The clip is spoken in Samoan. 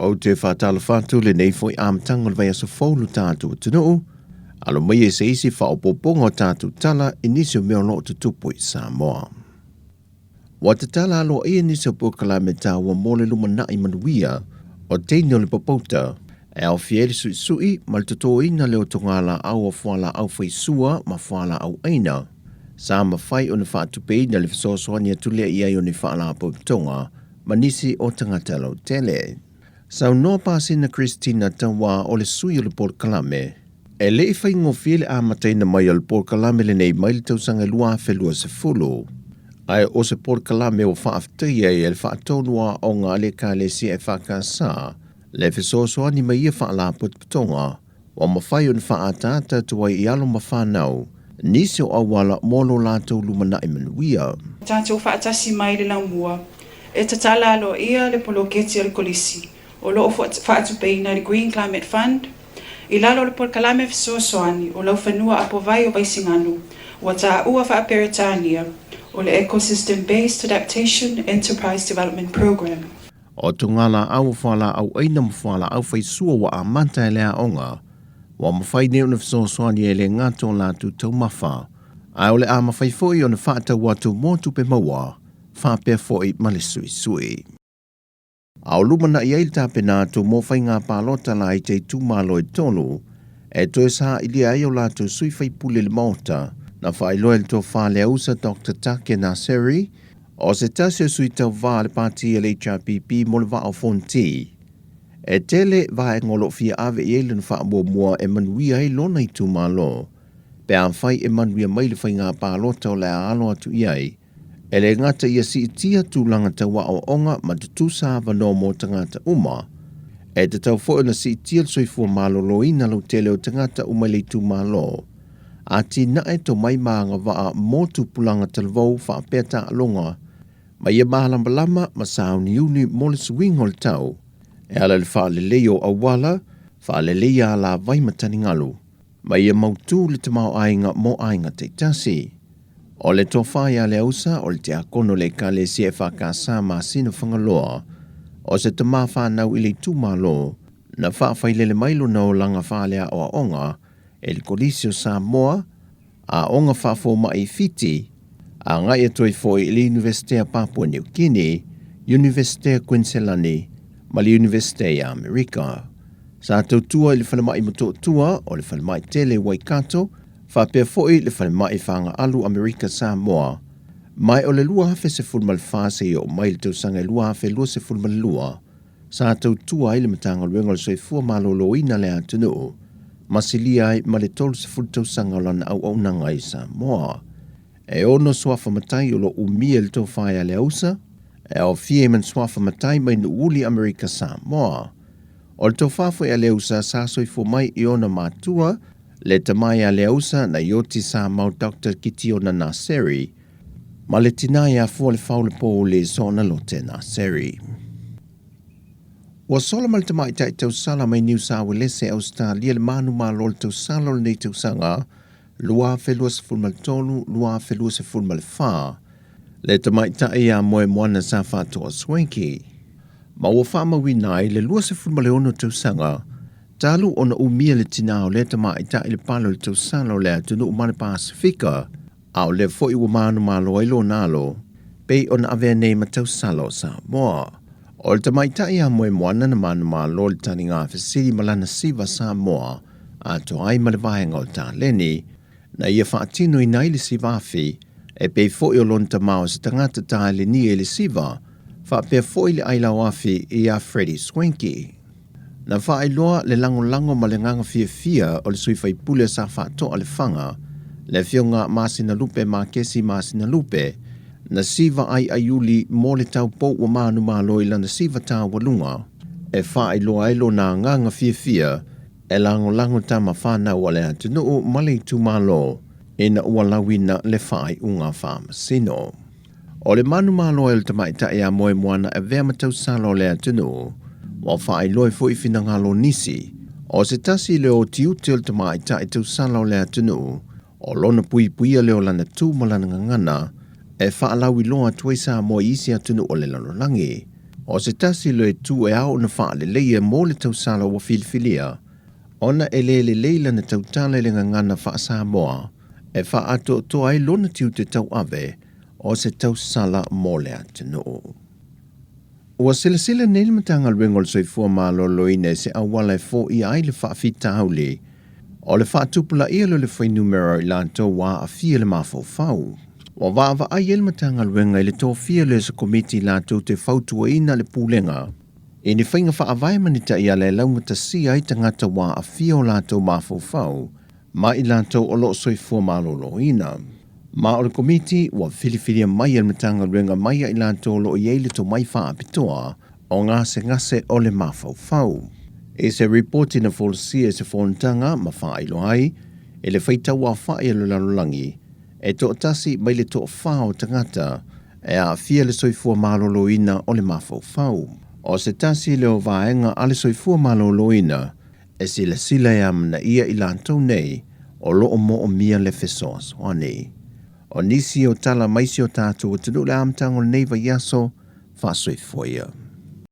Ou te faatalofa atu lenei foi amataga o le vaiaso fou lo tatou atunuu, alo mai e se isi faaopoopoga o tatou tala i nisi o mea o lo o tutupu i Samoa. Ua tatala aloaia nisi o polokalame taua mo le lumanai manuia o teine o le popouta e aofia ai le suisui ma le totoina le otogalaau o fualaau faisua ma fualaau aina. Sa mafai ona faatupeina le fesoasoani atu lea i ai o ni faalapotopotoga ma nisi o tagata lautele. Saunoa Pasina Christina Tauā o le sui o le polokalame, e le i faigofie le amataina mai o le polokalame lenei mai le tausaga 2020, ae o se polokalame ua faafetaia ai e le faatonu aoga a le Ekalesia EFKS le fesoasoani mai ia faalapotopotoga ua mafai ona faaataata atu ai i alo ma fanau nisi o auala mo lo latou lumanai manuia. Tatou faatasi mai le laumua e tatala aloaia le poloketi a le Kolisi o lo o faatupeina e le Green Climate Fund i lalo o le polokalame fesoasoani o Laufanua Apovai o Vaisigano ua taua faa-Peretania o le Ecosystem Based Adaptation Enterprise Development Programme. O togalaau o fualaau aina ma fualaau faisua ua amata e le aoga, ua mafai nei ona fesoasoani e le gata o latou taumafa, ae o le a mafai foi ona faatau atu mo tupe maua, faapea foi ma le suisui. A o lumanai ai le tapena atu mo faiga palota laiti a itumalo e tolu, e toe sailia ai o latou sui faipule i le Maota, na faailoa e le Tofa Leausa Doctor Take Naseri, O se tasi o sui tauva a le pati a le HRPP mo le Vaa o Fonoti, e tele vaega o lo o fia ave i ai lona faamuamua e manuia ai lona itumalo, pe afai e manuia mai le faiga palota o le a alo atu i ai, e le gata ia siitia tulaga tau aoaoga ma tutusa avanoa mo tagata uma, e tatau foi ona siitia le soifua maloloina lautele o tagata uma i le itumalo. Atinae tomai ma agavaa mo tupulaga talavou faapea taaloga ma ia malamalama ma sauniuni mo le suiga o le tau e ala i le faaleleia o auala, faaleleia alavai ma taligalu, ma ia mautu le tamaoaiga mo aiga taitasi. O le tofa ia Leausa o le tiakono o le Ekalesia EFKS Masina Fagaloa, o se tama fanau i le itumalo, na faafailele mai lona olaga faaleaoaoga e le Kolisi o Samoa, Aoga Faafomai i Fiti, agai atu ai foi i le Iunivesite a Papua Niu Kini, Iunivesite a Kuiniselani ma le Iunivesite i Amerika. Sa tautua i le Falemai Motootua o le Falemai Tele i Waikato, faapea foi le Falemai Fagaalu Amerika Samoa, mai o le 2014 seia oo mai i le tausaga e 2022. Sa tautua ai le Matagaluega o le Soifua Maloloina le atunuu, ma silia ai ma le 30 tausaga o lana auaunaga i Samoa. E ono suafa matai o lo o umia i le tofa ia Leausa, e aofia ai ma ni suafa matai mai Nuuuli Amerika Samoa. O le tofa foi a Leausa sa soifua mai i ona matua, le tama ia Leausa na Ioti Samau Doctor Kitiona Naseri, ma le tina ia Fualefaolepouli Soonalote Naseri. Ua sola ma le tamaitai tausala mai Niu Sauelese, Ausetalia le manumalo o le tausala o lenei tausaga 2023-2024, le tamaitai ia Moemoana Sa Faatoa Swanky, ma ua faamauina ai le 26 tausaga talu ona umia le tina o lea tamaitai le pale o le tausala o le atunuu ma le Pasefika. A o lea foi ua manumalo ai lona alo, pei ona avea nei ma tausala o Samoa. O le tamaitai a Moemoana na manumalo i le taliga fesili ma lana siva Samoa atoa ai ma le vaega o taleni, na ia faatinoina ai le siva afi, e pei foi o lona tama o se tagata talenia i le siva, faapea foi le ailao afi ia Freddie Swankie. Na faailoa le lagolago ma le agaga fiafia o le sui faipule sa faatoa Lefaga, le Afioga Masinalupe Makesi Masinalupe, na siva ai aiuli mo le taupou ua manumalo i lana siva taualuga, e faailoa ai lona agaga fiafia e lagolago tama fanau a le atunuu ma le itumalo ina ua lauina le faaiuga faamasino. O le manumalo ai o le tamaitai a Moemoana e avea ma tausala o le atunuu, ua faailoa foi finagalo o nisi. O se tasi lea o tiute o le tamaitai tausala o le atunuu, o lona puipuia lea o lana tu ma lana gagana e faalauiloa atu ai Samoa i isi atunuu o le lalolagi. O se tasi lea itu e ao ona faaleleia mo le tausala ua filifilia, ona e le lelei lana tautala i le gagana faa-Samoa e faaatoatoa ai lona tiute tauave o se tausala mo le atunuu. Ua silasila nei le Matagaluega o le Soifua Maloloina i se auala e foia ai le faafitauli o le faatupulaia lea o le fuainumera o i latou ua aafia le mafaufau. Ua vaavaai ai le Matagaluega i le tofia lea o se komiti latou te fautuaina le Pulega i ni faiga faavae ma ni taiala e laugatasia ai tagata ua aafia o latou mafaufau ma i latou o lo o soifua maloloina. Ma o le Komiti ua filifilia mai e le Matagaluega mai ia i latou o lo o i ai le tomai faapitoa o gasegase o le mafaufau. I se ripoti na folasia i se fonotaga ma faailoa ai i le faitauaofai a le lalolagi, e toatasi mai le toafa o tagata e aafia le soifua maloloina o le mafaufau. O se tasi lea o vaega a le soifua maloloina e silasila e amanaia i latou nei o lo o moomia le fesoasoani. O nisi o tala mai si o tatou atunuu i le amataga o lenei vaiaso, faasoifua ia.